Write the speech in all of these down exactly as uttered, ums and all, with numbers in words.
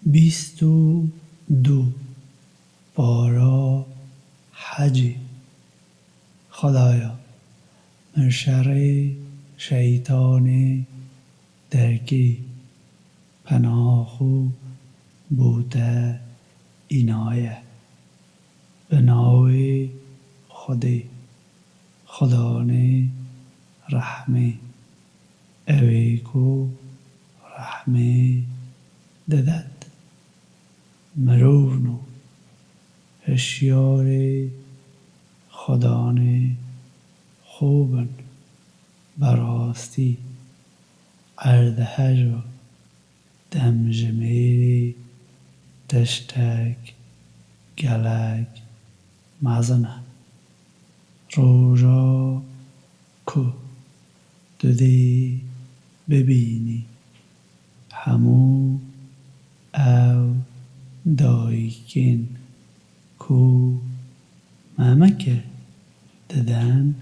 Bîst û du. Para hecê. Xwedaya, min şerê şeytanê derkê, pena xwe bo te înaye. Bi navê Xwedê, Xwedanê rehmê, ew ê ku rehmê didet. Mirovno, hişyarê Xwedanê xwe bin, berastî erdheja demjimêrê tiştek gelek mezin e. Roja ku tu dê bibînî hemû ew dayikên ku memeke diden,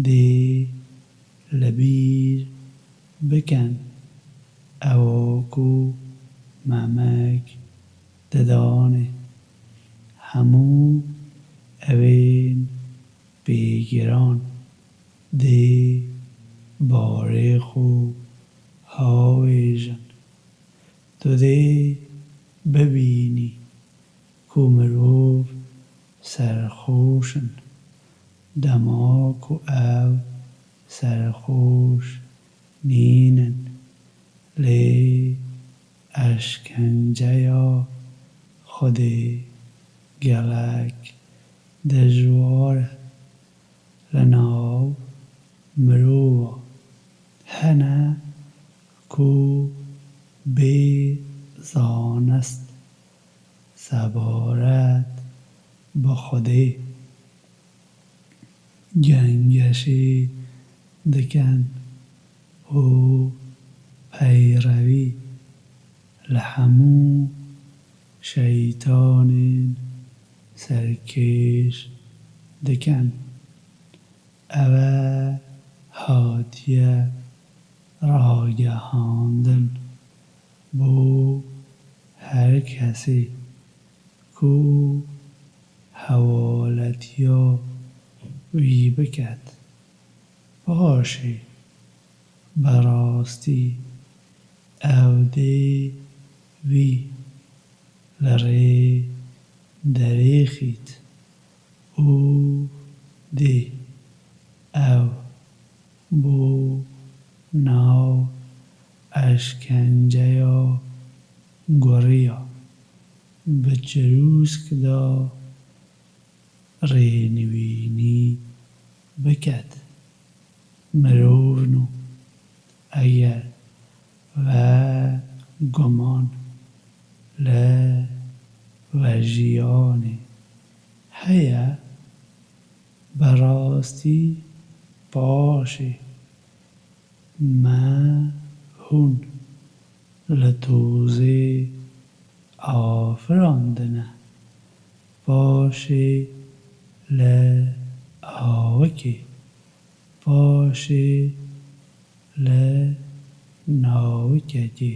dê li bîr bikin ewa ku memek didanê. Hemû evên pêgiran dê barê xwe hawêjin. Tu dê bibînî ku mirov serxweş in, dema ku ew serxweş nînin, lê eşkenceya Xwedê gelek dijwar e. Li nav mirova hene ku bê zanist sebaret bi Xwedê gengeşê dikin û peyrevî li hemû şeytanên serkêş dikin. Ev e hatiye ragihandin bo her kesê ku hewaletiya wî biket. Paşê berastî ew dê wî li rê derêxît û dê ew bo nav eşkenceya guriya bi çirûsk de rênivînî biket. Mirovno, eger ve guman li vejiyanê heye, berastî paşê me hûn li tozê afirandine, paşê li awikê, paşê li nawikekê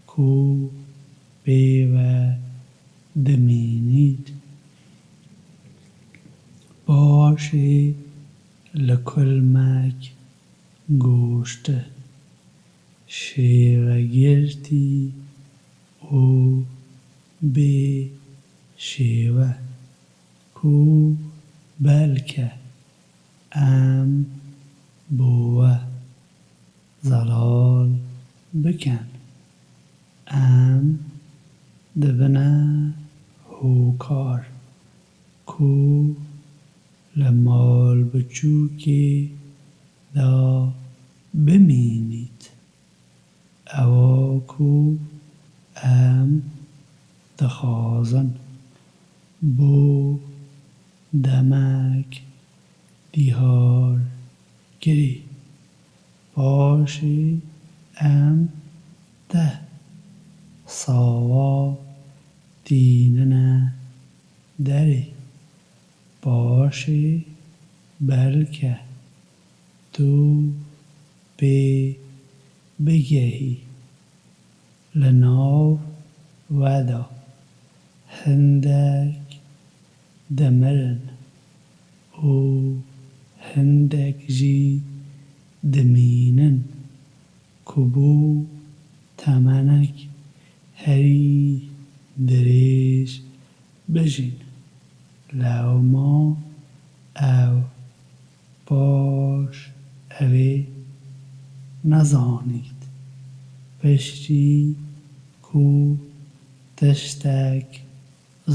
ku pê ve dimînît, paşê li kulmek goşti, şêvegirtî û bê şêve ku belke em bo we zelal bikin. Em dibine hokar ku li malbiçûkê de bimînît. Ewa ku em dixwazin bo demek diyar kirî. Paşê em deh sawa tînine derê. Paşê belke tu pê bigehî. Li nav we de hindek dimirin û hindek jî dimînin ku bû temenek herî dirêj bijîn. Lewma ew baş evê nezanît, piştî ku tiştek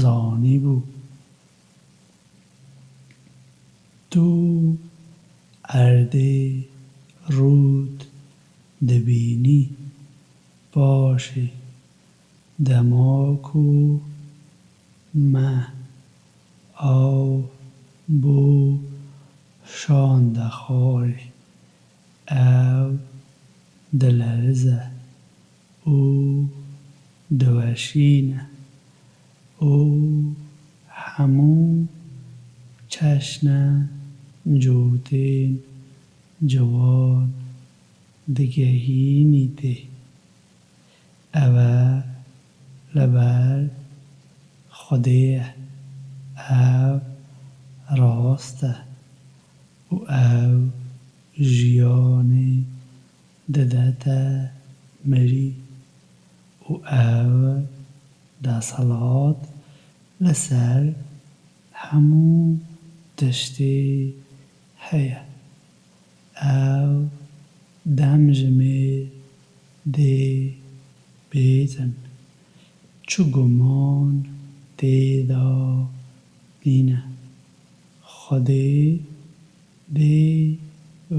zanîbû. Tu erdê rût dibînî, paşê dema ku me av bo şande xwarê, ew dilerze û diweşîne û hemû çeşne cotên ciwan digehînîtê. Ev e li ber Xwedê ye. Ev rast e û ew jiyanê didete mirî û ev desthilat li ser hemû tiştê heye. Ew dem ji mêr dê bêtin, çi guman tê de nîne. Xwedê dê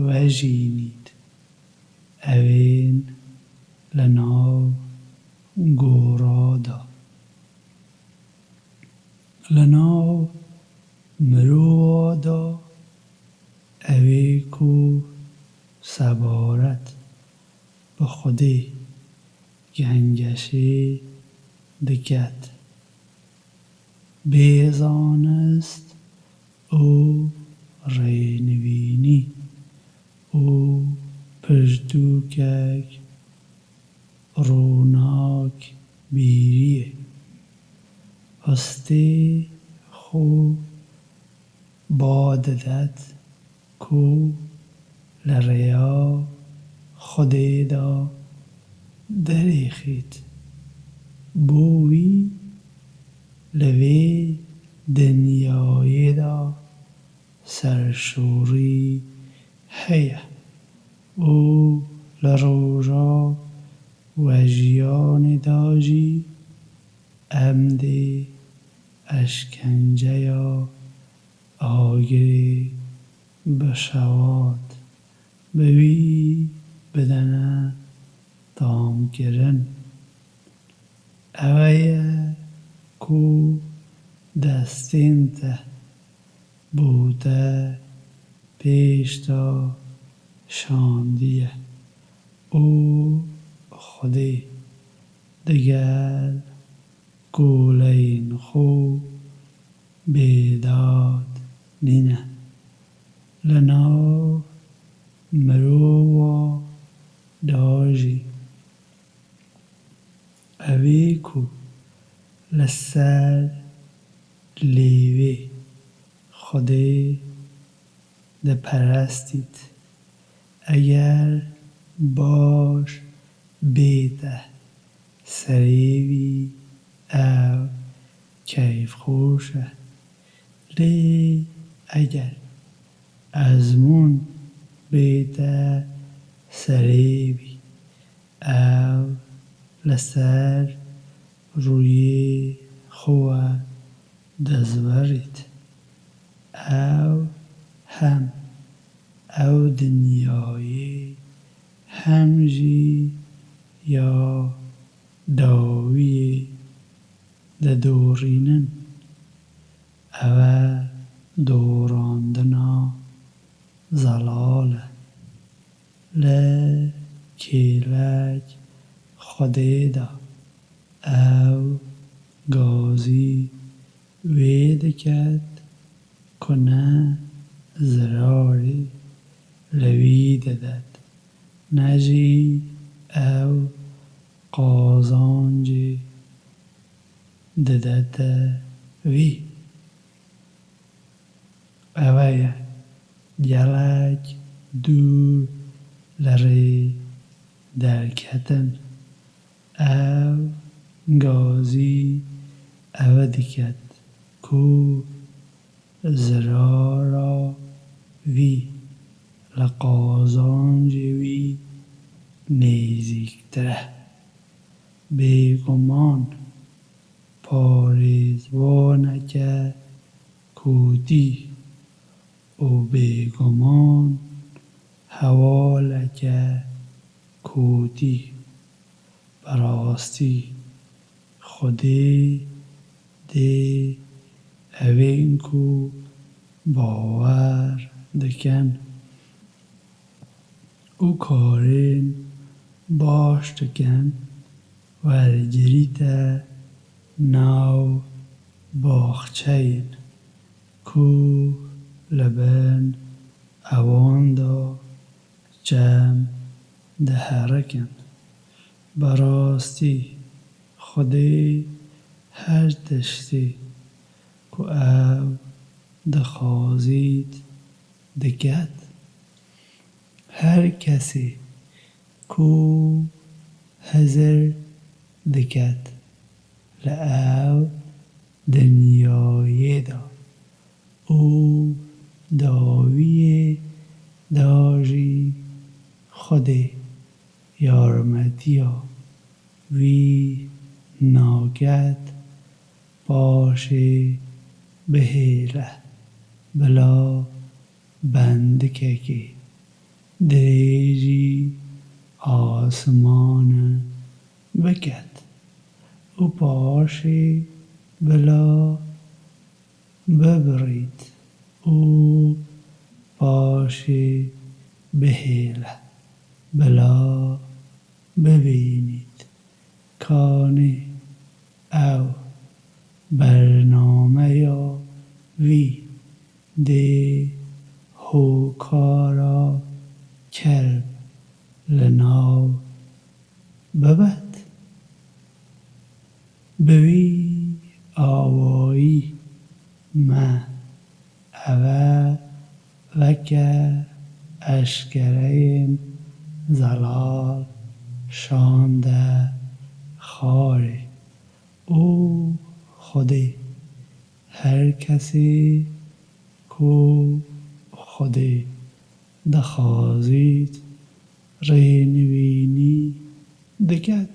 vejînît. Evên li nav gora de, li nav mirova de, evê ku sebaret bi Xwedê gengeşê diket, bê zanist û rênivînî û pirtûkek rûnak bîriyê. Histê xwe ba didet ku li rêya Xwedê de derêxît. Bo wî li vê dinyayê de serşorî heye û li roja wejiyanê de jî em dê eşkenceya agirê bi şewat bi wî bidene tamkirin. Ew e ye ku destên te bo te pêş de şandiye û Xwedê digel goleyên xwe bêdad nîne. Li nav mirova de jî, evê ku li ser lêvê Xwedê diperestît, eger baş bête serê wî, ew keyfxweş e. Lê eger ezmûn bête serê wî, ew li ser rûyê xwe dizvirît. Ew hem ew dinyayê hem jî ya dawiyê didorînin. Ev e dorandina zelal e. Li kêlek Xwedê de ew gazî wê diket ku ne zirarî li wî didet, ne jî ew qazancê didete vî. Eve ye gelek dûr li rê derketin. Ev gazî eve diket ku zirara vî li qazancê wî nêzîktir e. Bêguman parêzvaneke kotî û bêguman hewaleke kotî. Bi rastî Xwedê dê evên ku bawer dikin û karên baş dikin wergirîte nav baxçeyên ku li bin ewan de çem diherikin. Bi rastî Xwedê her tiştê ku ew dixwazît diket. Her kesê ku hizir diket li ev dinyayê de û dawiyê da jî Xwedê yarmetiya wî naket, paşê bihêle bila bendikekê dirêjî asmane biket û paşê bila bibirît û paşê bihêle bila bibînît. Kanê ew bernameya vî dê hokara kerb li nav bibet? Bi vî awayî me eve weke eşkereyên zelal şande xwarê û Xwedê her kesê ku Xwedê dixwazît rênivînî diket.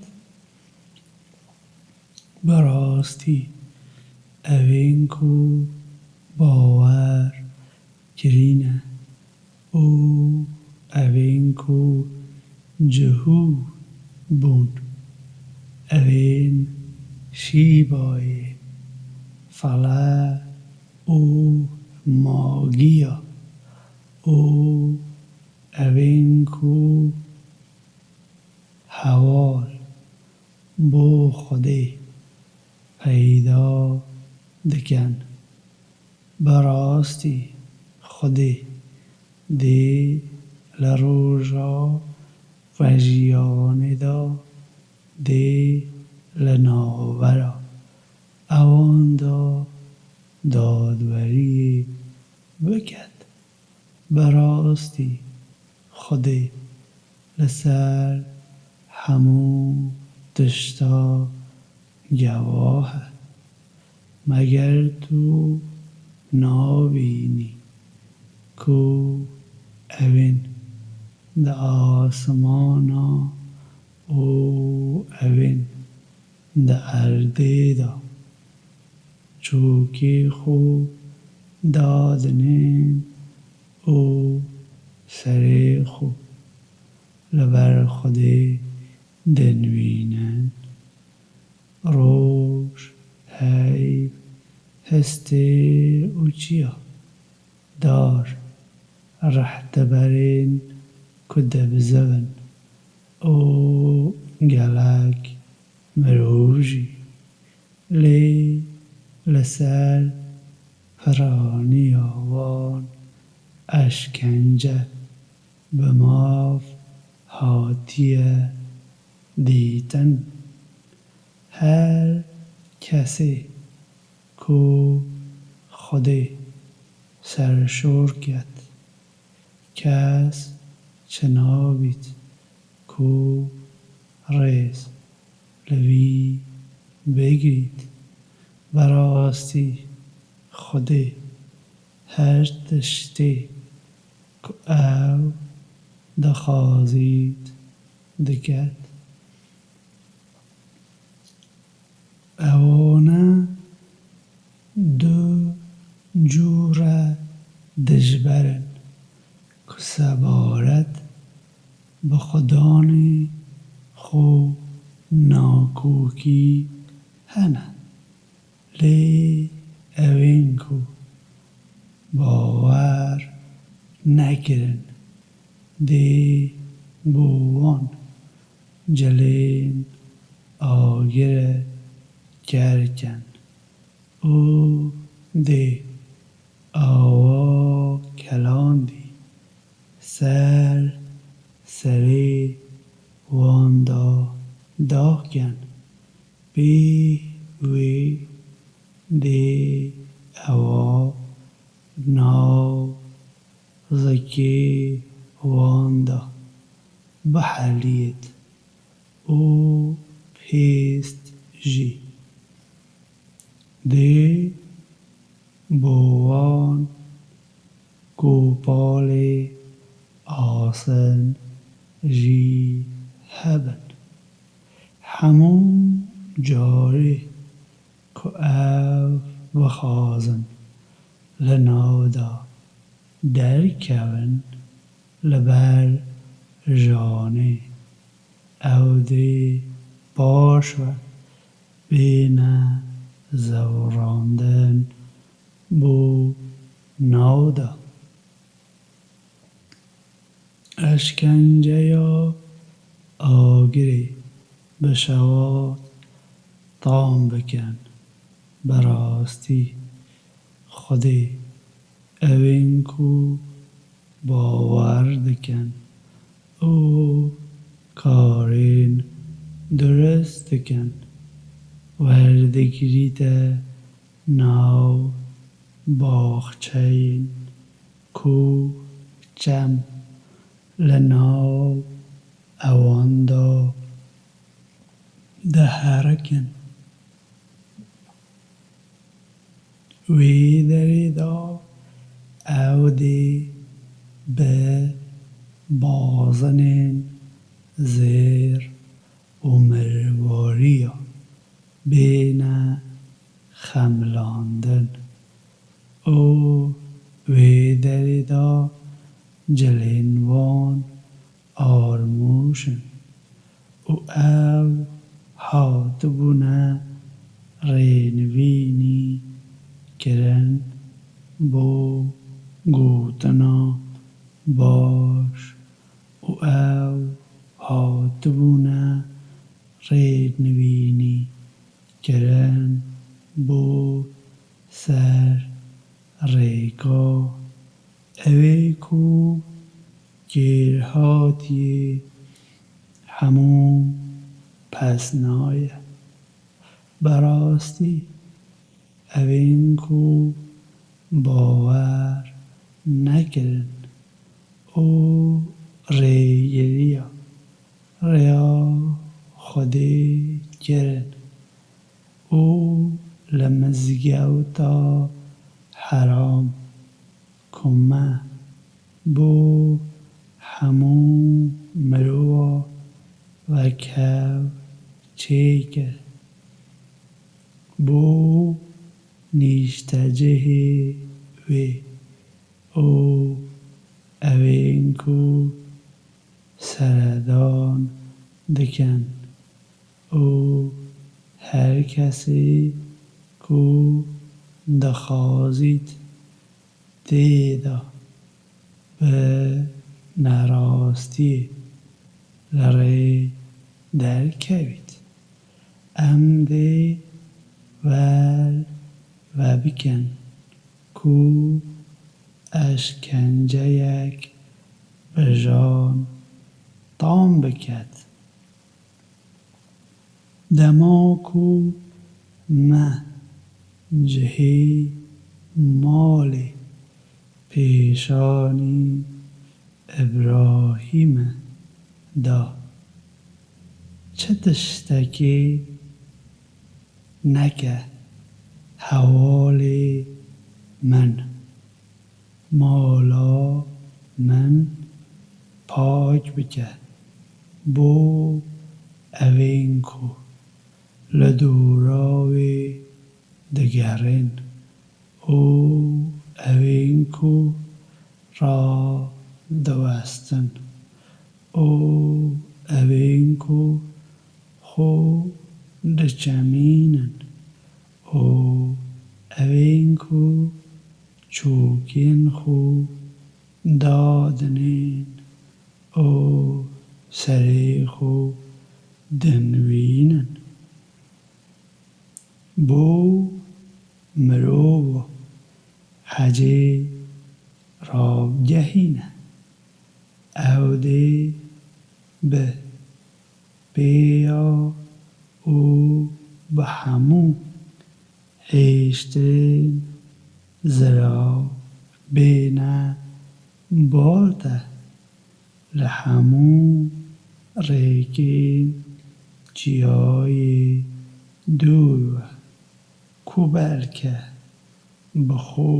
Bi rastî evên ku bawer kirîne û evên ku cihû bûn, evên şîbayê fele û magiya û evên ku hewal bo Xwedê peyda dikin. Bi rastî Xwedê dê li roja vejiyanê de dê li navbera ewan de dadweriyê biket. Bi rastî Xwedê li ser hemû tişta gevah e. Meger tu nabînî ku evên di asmana û evên di erdê de çûkê xwe dadinên û serê xwe li ber Xwedê dinivînin? Roj, heyv, hestê û çiya, dar, rehteberên ku dibizivin û gelek mirov jî. Lê li ser piraniya wan eşkence bi maf hatiye dîtin. Her Kesê ku Xwedê serşor ket, kes çinabît ku rêz li vî bigrît. Bi rastî Xwedê her tiştê ku ew dixwazît diket. Ewana du cûre dijber in ku sebaret bi Xudanê xwe nakokî hene. Lê ewên ku bawer nekirin, dê bo wan cilên agirê ker ken û dê awa kelandî ser serê wan de daxken. Pê wê dê ewa nav zikê wan de biheliyêt û pêst jî. Dê bo wan kopalê asin jî hebin. Hemû carê ku ev bixwazin li nav de derkevin li ber janê, ew dê paşve bêne zewrandin bo nav de. Eşkenceya agirê bi şewat tam bikin. Bi rastî Xwedê ewên ku bawer dikin û karên durist dikin, werdigirîte nav baxçeyên ku çem li nav ewan de diherikin. Wê derê de ew dê bi bazinên zêr û mirwariya bêne xemilandin û wê derê de cilên wan armûş in û ew hatibûne rênivînî kirin bo gotina baş û ew hatibûne rênivînî kirin bo ser rêka ewê ku kêrhatiyê hemû pesna ye. Bi rastî ewên ku bawer nekirin û rêgiriya rêya Xwedê kirin û li mizgewta heram ku me bo hemû mirova wekhev çêkir, bo nîştecihê wê û ewên ku seredan dikin û her kesê ku dixwazît tê de bi nerastiyê li rê derkevît. Em dê wer vebikin ku eşkenceyek bi jan tam biket. Dema ku Me cihê malê pêşanî Îbrahîme da. Çi tiştekê neke hewalê min. Mala min pak bike bo evên ku li dora wê digerin û evên ku radiwestin û evên ku xwe diçemînin û evên ku çûkên xwe dadinên û serê xwe dinivînin. Bo mirov hecê ravgehîne. Ew dê bi pêya û bi hemû hêştên zirav bêne bal te li hemû rêkên çiyayê dûr ve, ku belke bi xwe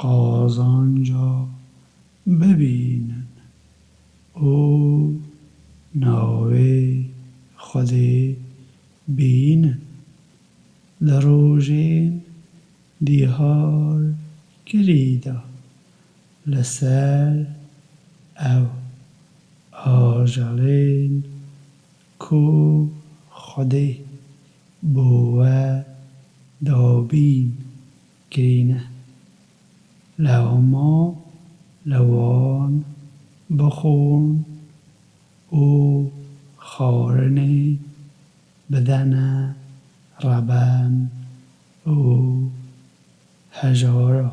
qazanca bibînin û navê Xwedê bînin. Di rojên diyarkirî de li ser ew ajelên ku Xwedê bo we dabîn kirîne, lewma li wan bixwin û xwarinê bidene reben û hejara.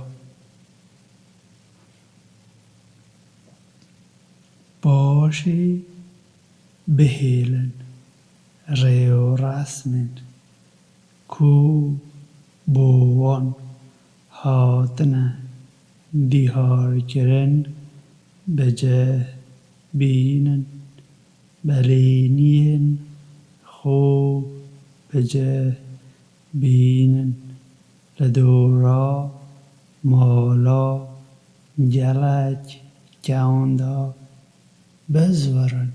Paşê bihêlin rêwresmên ku bo wan hatine diyarkirin bi cih bînin, belêniyên xwe bi cih bînin, li dora mala gelek kewan de bizwirin.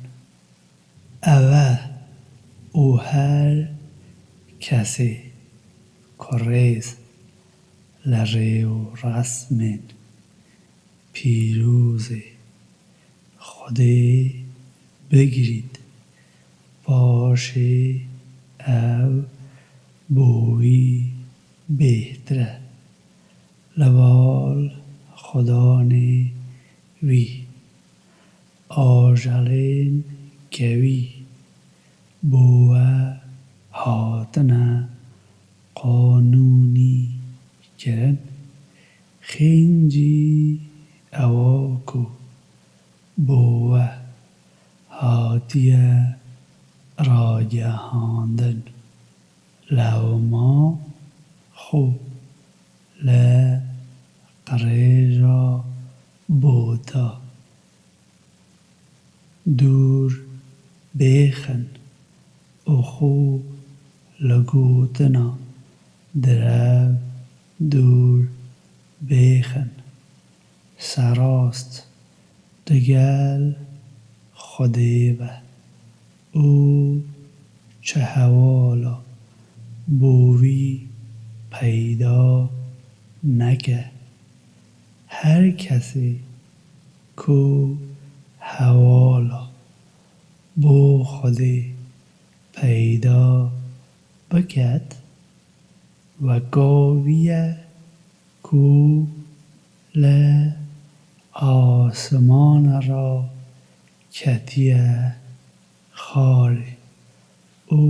Ev e û her kesê ku rêz li rêwresmên pîrozê Xwedê bigirît, paşê ew bo wî bêhtir e. Li bal xudanê wî, ajelên kevî bo we hatine qanûnî kirin. Xêncî ewa ku bo we hatiye ragihandin, lewma xwe li qirêja bota dûr bêxin û xwe li gotina direv dûr bêxin. Serast digel Xwedê be û çi hewala bo wî peyda neke. Her kesê ku hewala bo Xwedê peyda biket, weka wî ye ku li asimana re ketiye xarê û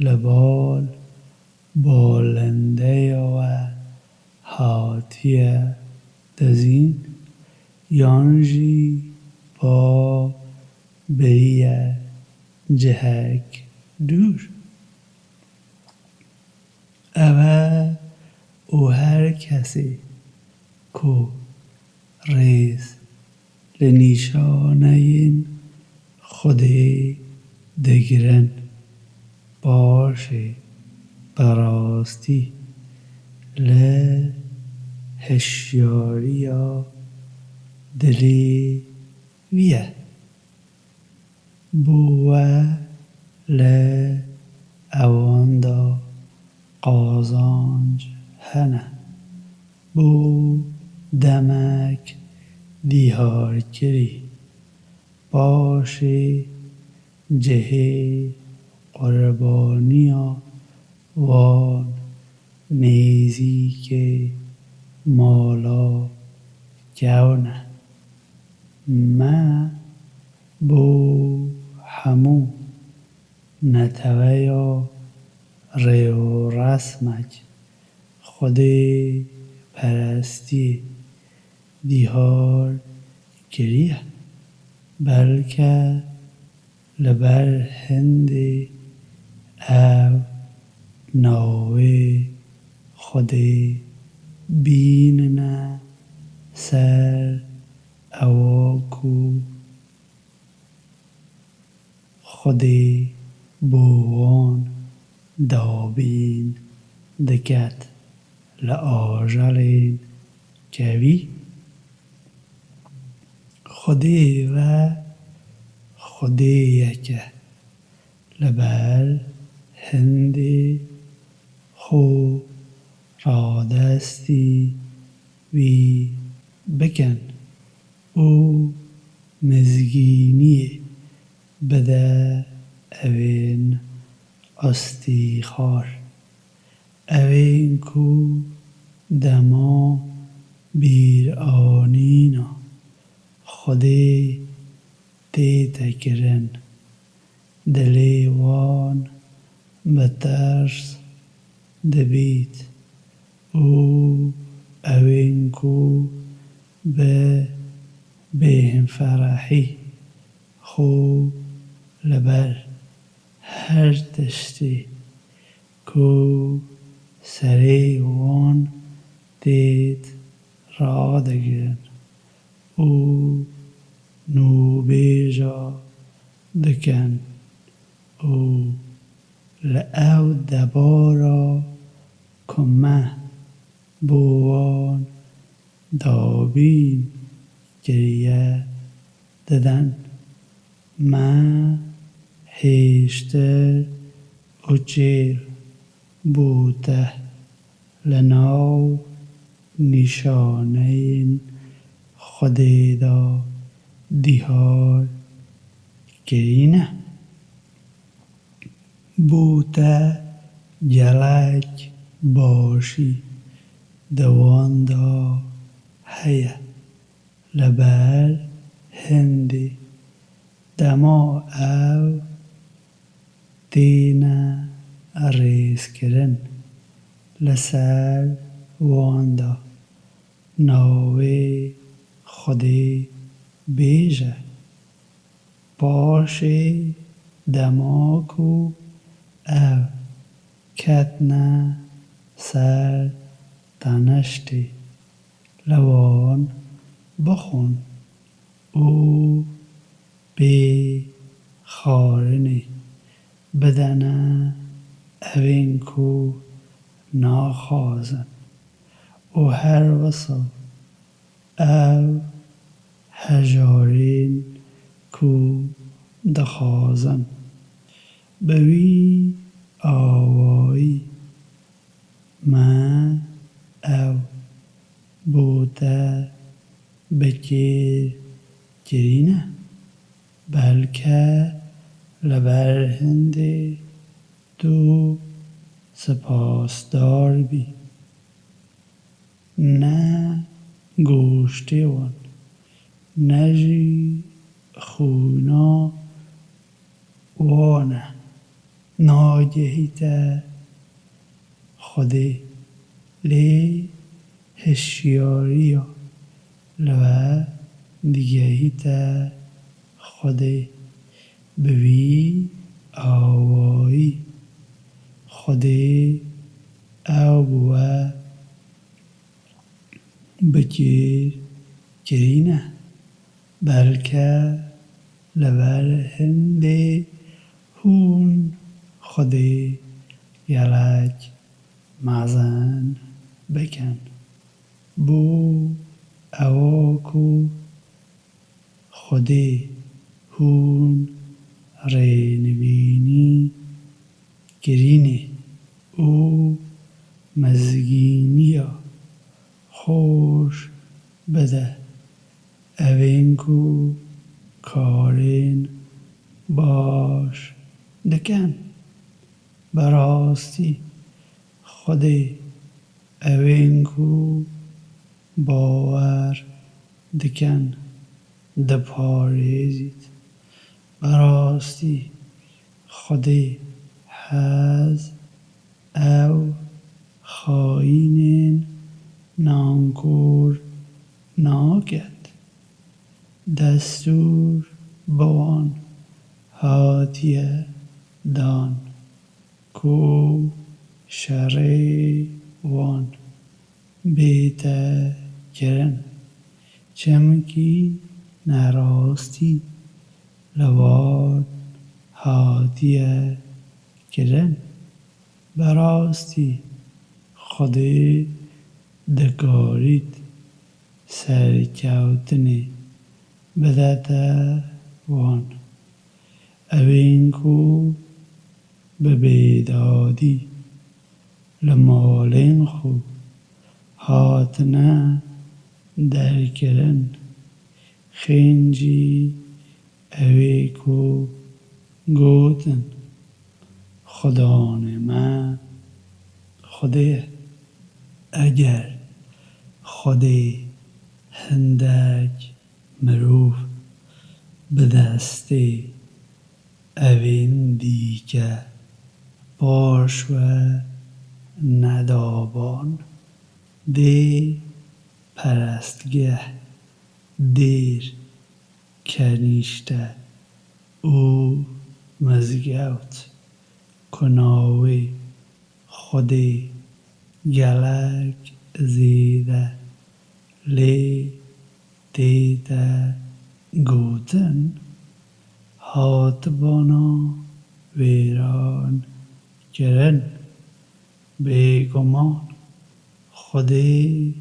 li bal balindeya we hatiye dizîn, yan jî ba biriye cihek dûr. Ew e û her kesê ku rêz li nîşaneyên Xwedê digirin, paşê bi rastî li hişyariya dilê wî ye. Bo we li ewan de qazanc hene. Bo demek dîharkirî, paşê cihê qurbaniya wan nêzîkê mala kewne. Me bo hemû neteweya rêwresmek Xwedê perestiyê dîhar kiriye. Belke li ber hindê ew navê Xwedê bînine ser ewa ku Xwedê bo wan dabîn diket li ajelên kevî. Xwedê we Xwedê yek e, li ber hindê xwe radestî wî bikin û mizgîniyê bide evên istîxar. Evên ku dema bîranîna Xwedê tête kirin, dilê wan bi tirs dibît û ewên ku bi bêhemferehî xwe li ber her tiştî ku serê wan têt radigirin û nûbêja dikin û li ew debara ku me bo wan dabîn kiriye didin. Me hêştir û çêl bûte li nav nîşaneyên Xwedê de dîhar kirîne. Bûte gelek başî di wan de heye. Li ber hindê dema ew têne rêzkirin, li ser wan de navê Xwedê bêje. Paşê dema ku ew ketine ser teniştê, li wan bixwin û bê xwarinê bidene evên ku naxwazin û her wisa ew hejarên ku dixwazin. Bi wî awayî me ew bûte bi kêr kirîne. Belke li ber hindê tu sipasdar bî. Ne goştê wan, ne jî xwîna wan e nagehîte Xwedê, lê hişyariya li we digehîte Xwedê. Bi vî awayî Xwedê bi kêr kirîne. Belke li ber hindê hûn Xwedê gelek mezin bikin. Bo ewa ku Xwedê hûn rênivînî kirînê û mizgîniya xweş bide evên ku karên baş dikin. Bi rastî Xwedê evên ku bawer dikin diparêzît. Bi rastî Xwedê hez ew xayînên nankor naket. Destûr bi wan hatiye dan ku şerê wan bête kirin, çimkî nerastî li wan hatiye kirin. Bi rastî Xwedê dikarît serkewtinê bidete wan. Evên ku bi bêdadî li malên xwe hatine derkirin, xêncî ewê ku gotin, Xudanê me Xwedê ye. Eger Xwedê hindek mirov bi destê evên dîke paş we nedaban, dê perestgeh, dêr, kenîşte û mizgewt ku navê Xwedê gelek zêde lê tête gotin, hatibana wêran kirin. Bêguman Xwedê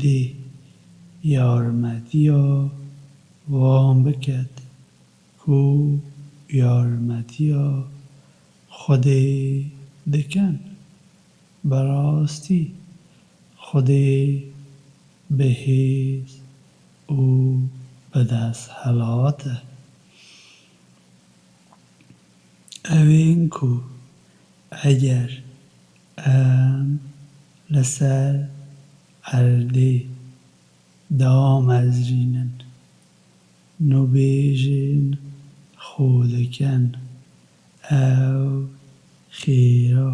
dê yarmetiya wan biket ku yarmetiya Xwedê dikin. Bi rastî Xwedê bihêz û bi desthilat e. Evên ku eger em li ser erdê damezrînin, nûbêjên xwe dikin, ew xêra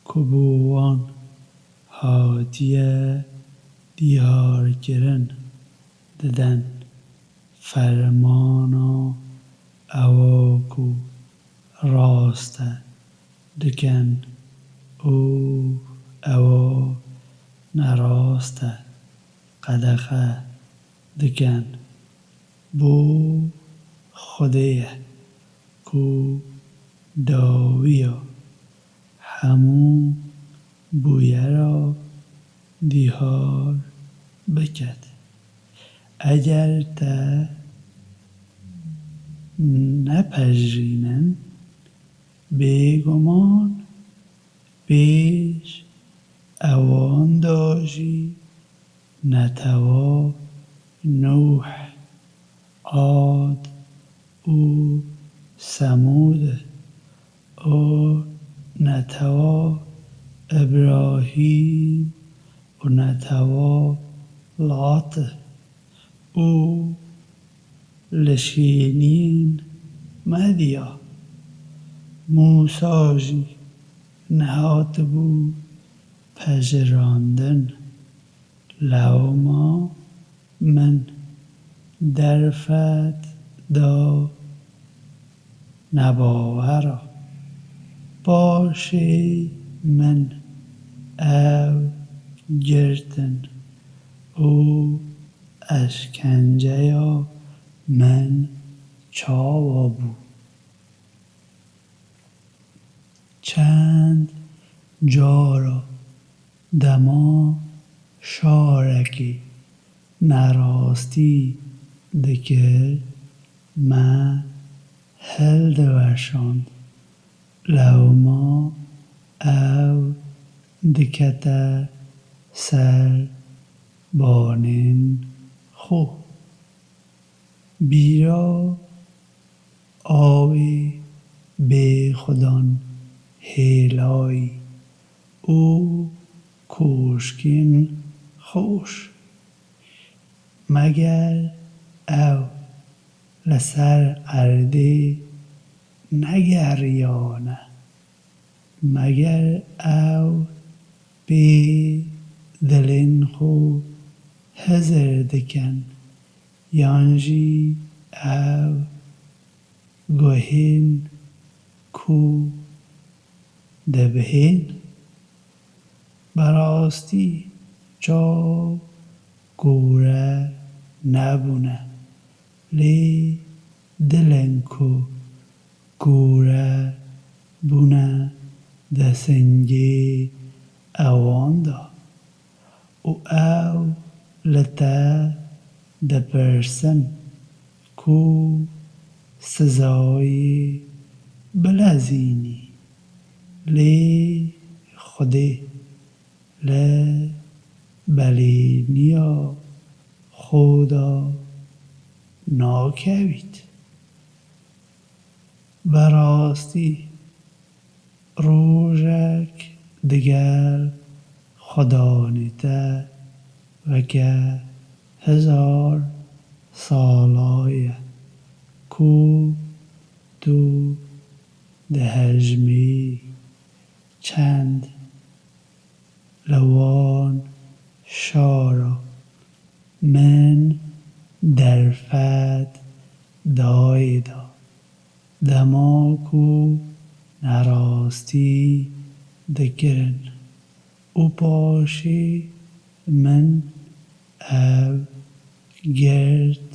ku bo wan hatiye diyarkirin didin. Fermana ewa ku rast e dikin û ewa nerast e qedexe dikin. Bo Xwedê ye ku dawiya hemû bûyera diyar biket. Eger te nepejirînin, bêguman pêş ewan de jî netewa Nûh, Ad û Semûd û netewa Îbrahîm û netewa Lat û li şêniyên Medya. Mûsa jî nehatibû pejirandin. Lewma min derfet da nebawera. Paşê min ew girtin û eşkenceya min çawa bû. Çend cara dema şarekî nerastî dikir, me hildiweşand. Lewma ew dikete ser banên xwe. Bîra awê bêxudan hêlayî û koşkên xweş. Meger ew li ser erdê negeriyane? Meger ew pê dilên xwe hizir dikin, yan jî ew guhên ku dibihên? Bi rastî çaw gore nebûne, lê dilên ku gore bûne di singê ewan de û ew li te dipirsin ku sizayê bilezînî, lê Xwedê li belêniya xwe de nakevît. Bi rastî rojek digel Xwedanê te weke hezar sala ye ku tu dihejmî. Çend li wan şara min derfet dayê de, dema ku nerastî dikirin û paşê min ev gird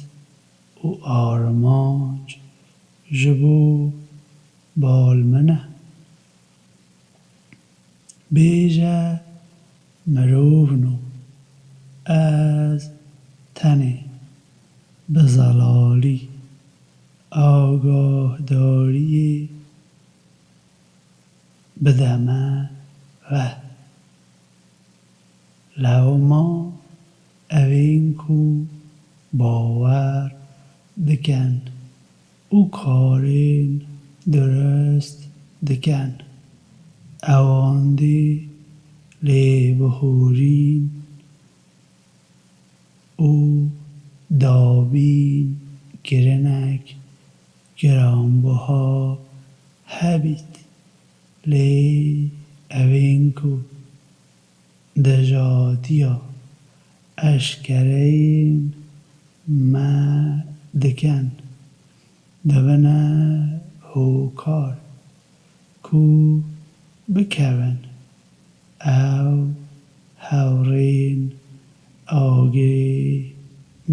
û armanc ji bo bal min e. Bêje mirovno, ez tenê bi zelalî agahdariyê bideme ve. Lewma evên ku bawer dikin û karên dirust dikin, ewan dê lêbihûrîn û dabîn kirinek giranbuha hebît, lê evên ku dijatiya eşkereyên me dikin, dibine hokar ku bikevin ew hewrên agirê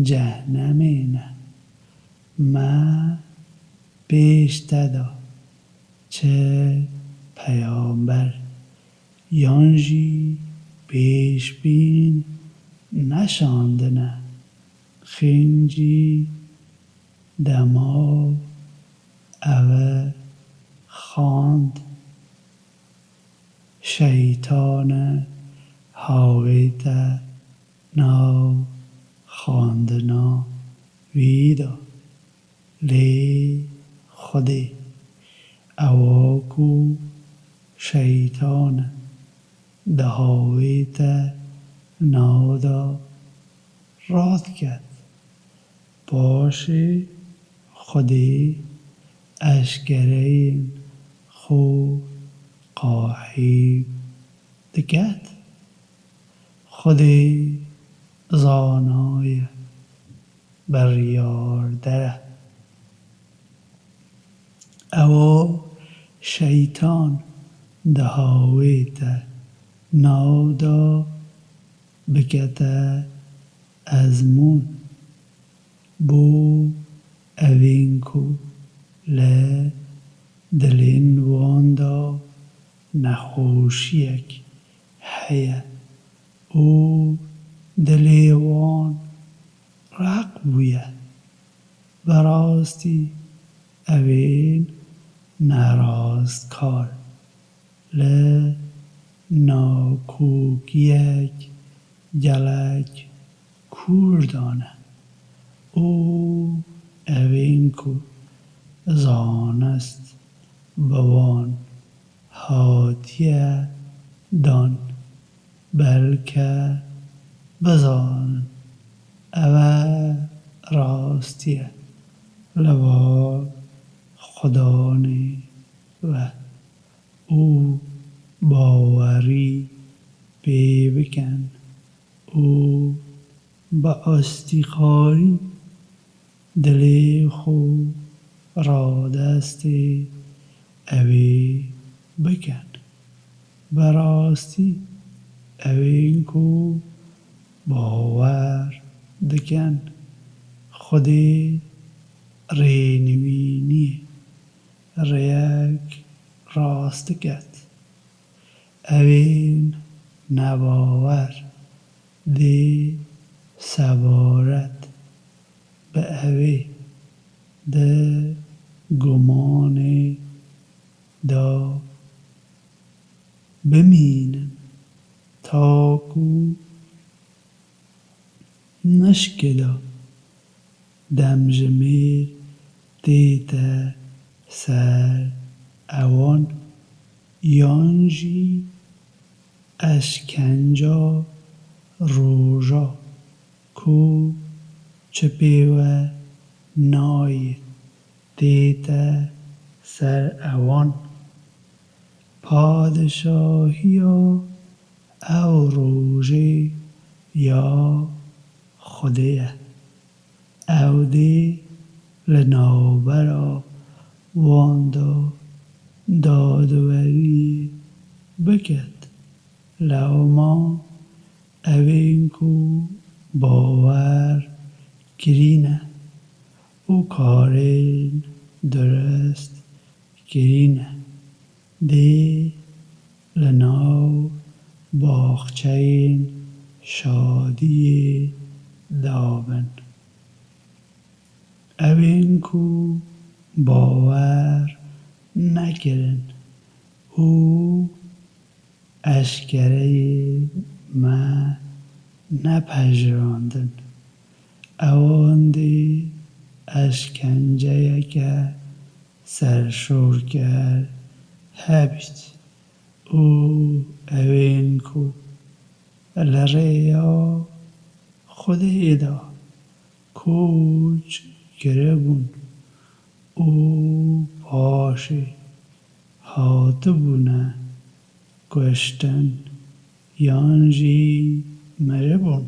cehnemê ne. Me pêş te de çi peyamber yan jî pêşbîn neşandine. Xêncî dema ev xand, şeytane hawête nav xandina wî de. Lê Xwedê ewa ku şeytan e, di hawête nav de radiket. Paşê Xwedê eşkereyên xwe qahîb diket. Xwedê zana ye, biryarder e. Ewa şeytan di hawête nav de bikete ezmûn. Bo evên ku li dilên wan de nexweşiyek heye û dilê wan req bûye. Bi rastî evên nerastkar li nakokiyek gelek kûr de ne û evên ku zanist bi wan hatiye dan, belke bizanin ev e rastî ye li ber Xudanê ve û bawerî pê bikin û bi astîkarî dilê xwe radestê ewê bikin. Bi rastî ewên ku bawer dikin Xwedê rênivîniyê rêyek rast diket. Ewên nebawer dê sebaret bi ewê di gumanê de bimînin, ta ku nişkida demjimêr tête ser ewan, yan jî eşkenca roja ku çi pê we nayê tête ser ewan. Padişahiya ew rojê ya Xwedê ye. Ew dê li navbera wan de dadweriyê biket. Lewma ewên ku bawer kirîne û karên dirust kirîne, dê li nav baxçeyên şadiyê de bin. Ewên ku bawer nekirin û eşkereyê me nepejirandin, ewan dê eşkenceyeke serşorker hebît û ewên ku li rêya Xwedê de koç kiribûn û paşê hatibûne kuştin yan jî miribûn.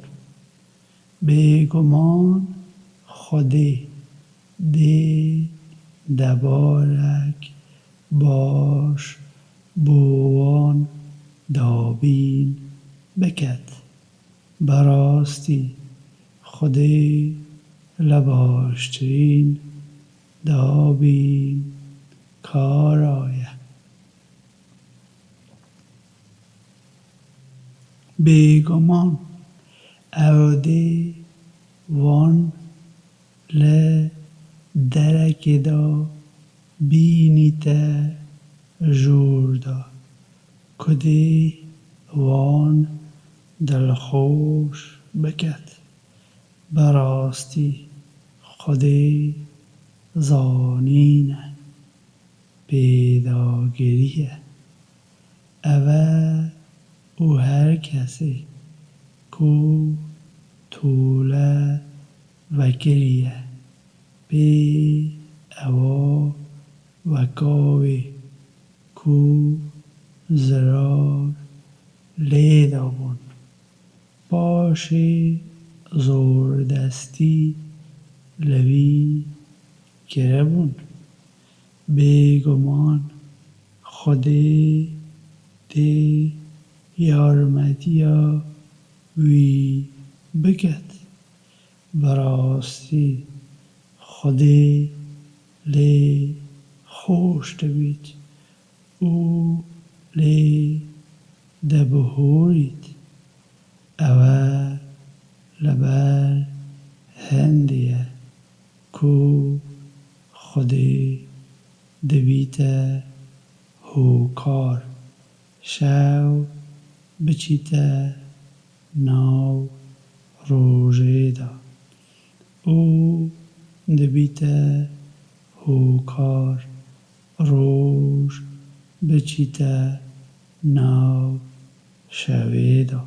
Bêguman Xwedê dê debarek baş bo wan dabîn biket. Bi rastî Xwedê li baştirîn dabînkara ye. Bêguman ew dê wan li derekê de bînîte jor de, ku dê wan dilxweş biket. Bi rastî Xwedê zanîn e, pêdagirî ye. Ev e û her kesê ku tole vekiriye, pê ewa weka wê ku zirar lê dabûn, paşê zordestî li wî kiribûn. Bêguman Xwedê dê yarmetiya wî biket. Bi rastî Xwedê lê xweş dibît û lê dibihûrît. Ew e li ber hindê ye ku Xwedê dibîte hokar, şew biçîte nav rojê de û dibîte hokar, roj biçîte nav şevê de.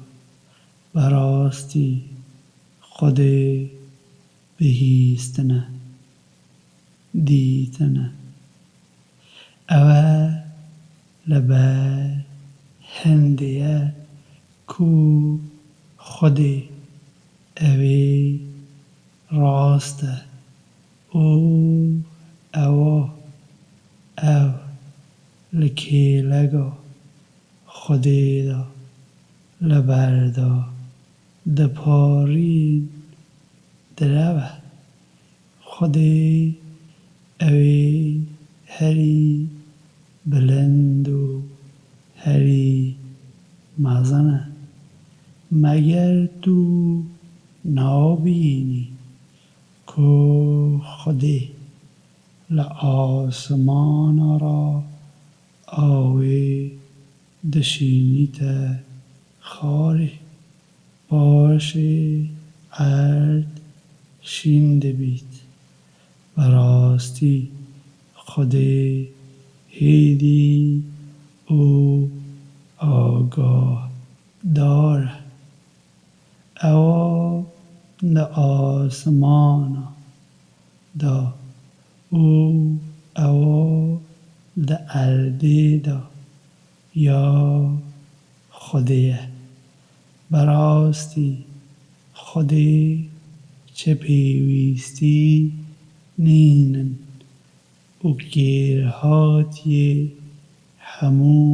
Bi rastî Xwedê bihîstine, dîtine. Ew e li ber hindê ye ku Xwedê, ew ê rast e û ewa ew li kêleka Xwedê de li ber de diparîn, direve. Xwedê ew ê herî bilind û herî mezin e. Meger tu nabînî ku Xwedê li asimana re awê dişînîte xarê, paşê erd şîn dibît. Bi rastî Xwedê hêdî û agahdar e. Ewa di asimana de û ewa di erdê de ya Xwedê ye. Bi rastî Xwedê çi pêwîstî nînin û kêrhatiyê hemû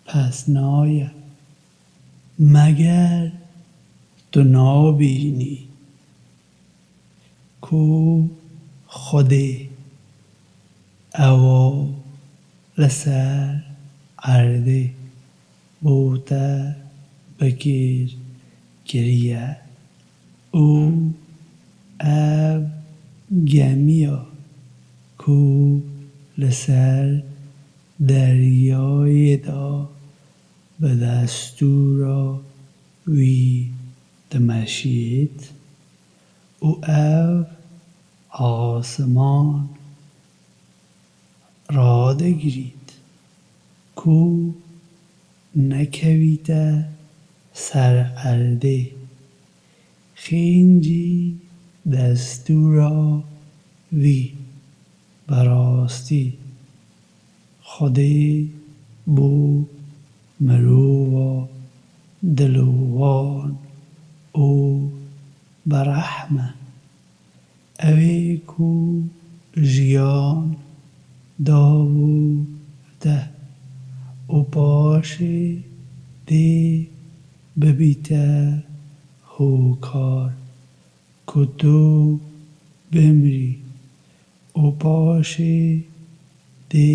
pesna ye. Meger tu nabînî ku Xwedê ewa li ser erdê bo te bi kêr kiriye û ev gemiya ku li ser deryayê de bi destûra wî dimeşît û ev asiman radigirît ku nekevîte ser erdê. Xêncî destûra wî. Bi rastî Xwedê bo mirova dilovan û bi rehm e. Ew ê ku jiyan dabû te û paşê dê bibîte hokar ku tu bimrî û paşê dê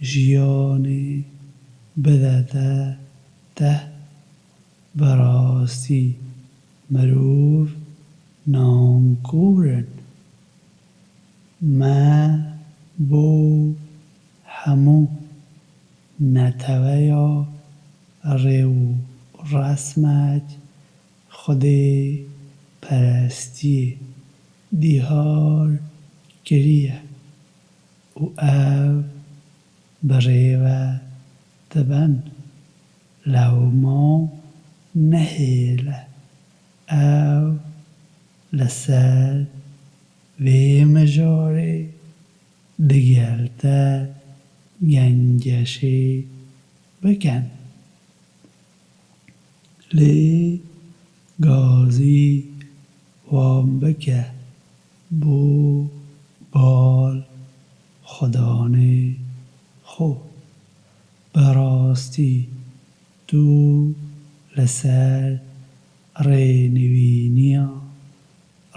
jiyanê bidete te. Bi rastî mirov nankor in. Me bo hemû neteweya rêw û resmek Xwedê perestiyê dîhar kiriye û ev bi rê ve dibin. Lewma nehêle, ew li ser vê mijarê digel te gengeşê bikin. Lê gazî wan bike bo bal xwedanê xwe. Bi rastî tu li ser rê nivîniya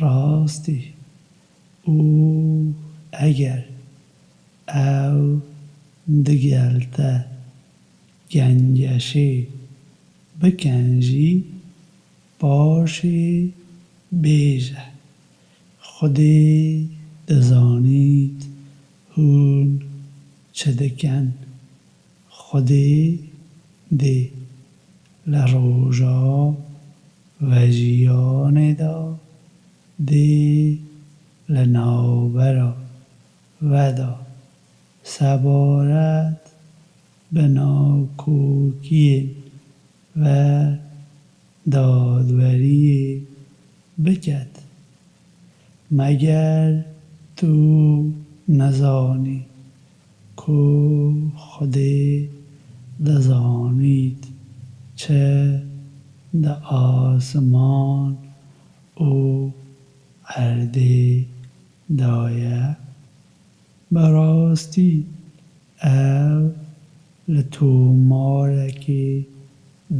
rastî û eger ew digel te gengeşê bikin jî, paşê bêje, Xwedê dizanît hûn çi dikin. Xwedê dê li roja vejiyanê de dê li navbera ve de sebaret bi nakokiyên ve dadweriyê biket. Meger tu nizanî ku Xwedê dizanît çi di asman û erdê de ye? Bi rastî ew li tomarekê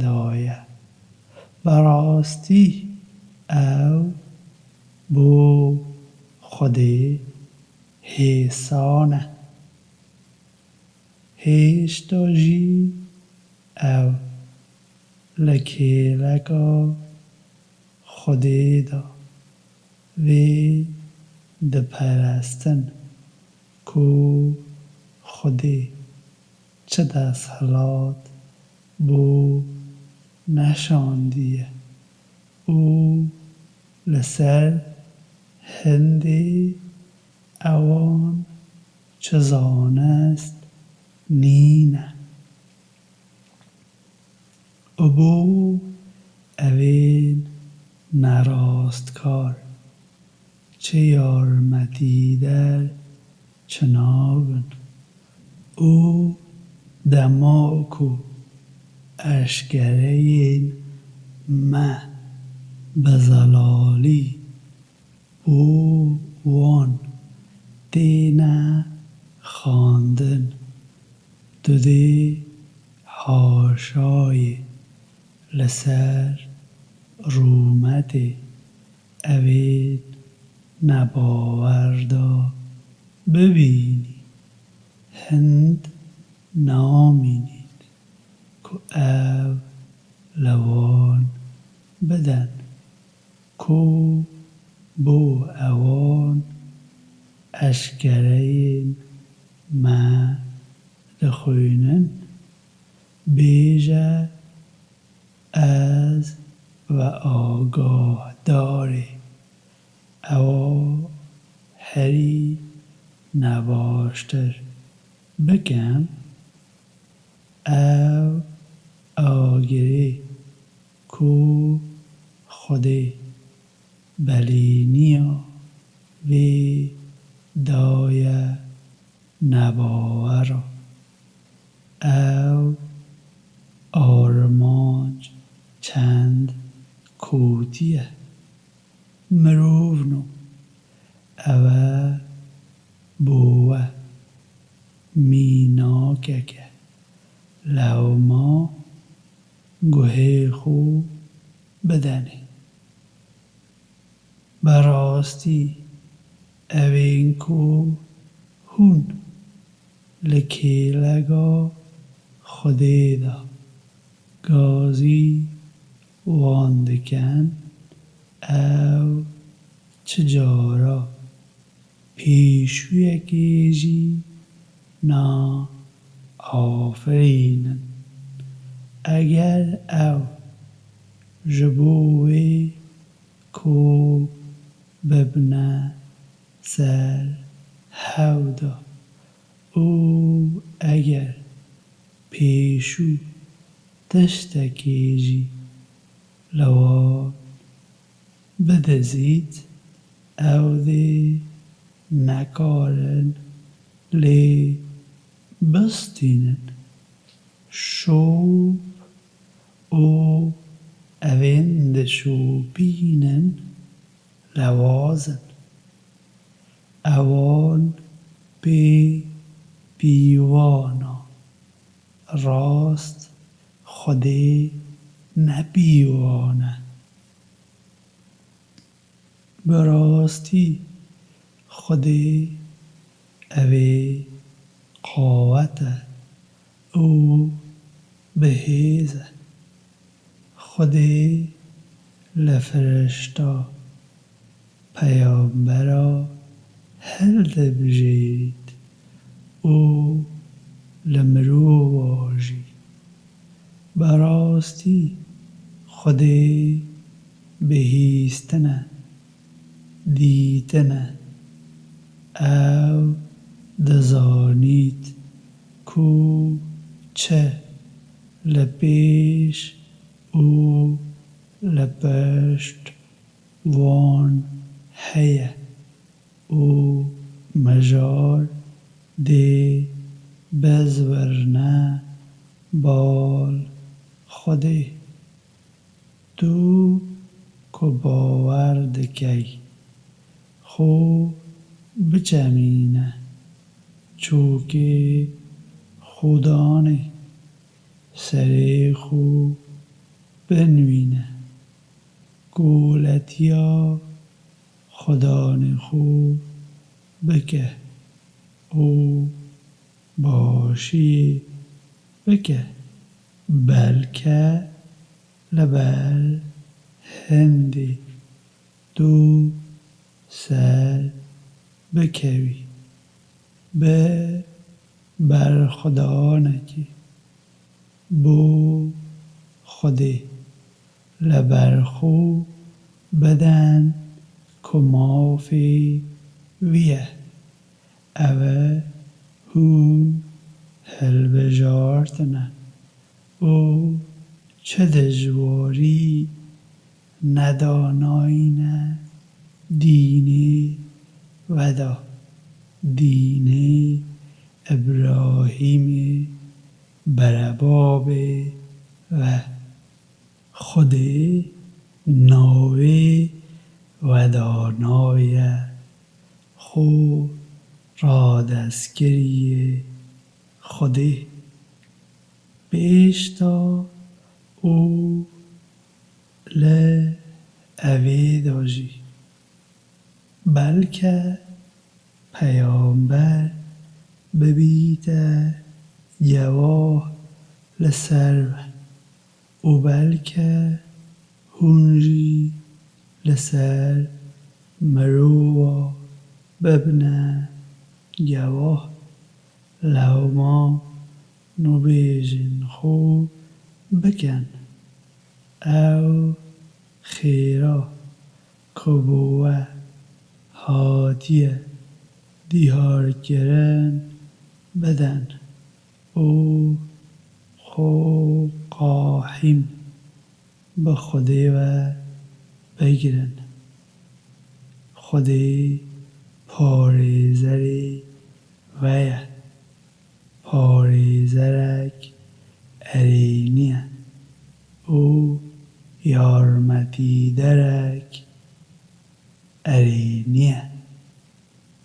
de ye. Bi rastî ew bo Xwedê hêsan e. Hêşta jî ew li kêleka Xwedê de vê diperestin ku Xwedê çi desthilat bo neşandiye û li ser hindê ewan çi zanist nîne. Û bo evên nerastkar çi yarmetîder çi nabin û dema ku eşkereyên me bi zelalî bo wan têne xwendin, tu dê haşayê li ser rûmetê evên nebawer de bibînî, hind namînît ku ew li wan bidin ku bo ewan eşkereyên me dixwînin. Bêje, ez veagahdarê ewa herî nebaştir bikim. Ew agirê ku Xwedê belîniya vê daye nebawer e. Ew armanc çend kotî ye. Mirovno, ew e bo we mînakeke lewma guhê xwe bidenê. Bi rastî evên ku hûn li kêleka Xwedê de gazî wan dikin, ew çi cara pêşûyekê jî naafirînin. Eger ew ji bo wê ku bibne ser hew de û eger pêşû tiştekê jî li wan bidizît, ew dê nekarin lê bistînin. Şop û evên dişopînin lewaz in. Ewan pê pîvan e, rast Xwedê ne pîvan e. Bi rastî Xwedê ew ê qawet e û bi hêz e. Xwedê li firişta peyambera hildibijêrît û li mirova jî. Bi rastî Xwedê bihîstin e, dîtin e. Ew dizanît ku çi li pêş û li pişt wan heye û mijar dê bizwirne bal Xwedê. Tu ku bawer dikey, xwe biçemîne, çûkê xudanê serê xwe binwîne, goletiya xudanê xwe bike û başiyê bike. Belke li ber hindê tu ser bikevî. Bi berxwedanekê bo Xwedê li ber xwe biden ku mafê wî ye. Ev e hûn hilbijartine û çi dijwarî nedanayîne dînê we da, dînê Îbrahîmê berebabê we. Xwedê navê we danaye xwe radestkiriyê Xwedê. Pêşta û li evê de jî belke peyamber bibîte gewah li ser we û belke hûn jî li ser mirova bibine gewah. Lewma nûbêjên xwe bikin. Ew xêra ku bo we hatiye diyarkirin bidin û xwe qahîm bi Xwedê ve bigirin. Xwedê parêzerê we ye. Parêzerek erênî ye û yarmetîderek erê